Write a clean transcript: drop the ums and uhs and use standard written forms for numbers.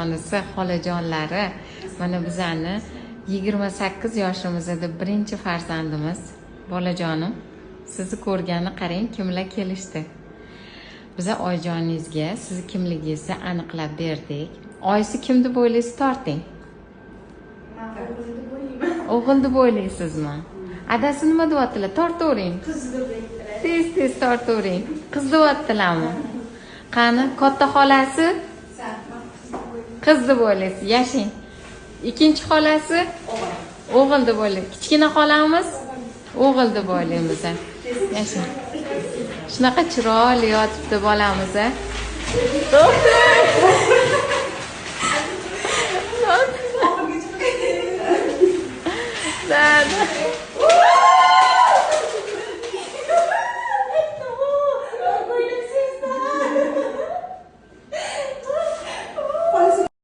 Onasi, xolajonlari, mana bizani 28 yoshimizda birinchi farzandimiz, bolajonim, sizni ko'rgani qarang, kimlar kelishdi. Biza oyijoningizga sizni kimligingizni aniqlab berdik. Oyisi kim deb o'ylaysiz, torting. Man o'g'il deb o'ylayman. O'g'il deb o'ylaysizmi? Adasi nima deyaptilar? Tortavering. Qiz deb aytdilar. Tez tez tortavering. Qiz deyaptilarmi? Qani, katta xolasi? Qiz deb o'ylaysiz, yashang. Ikkinchi xolasi? O'g'il deb o'ylaysiz. Kichkina xolamiz? O'g'il deb o'ylaymiz. Yashang. Shunaqa chiroyli yotibdi bolamiz, a. To'xta.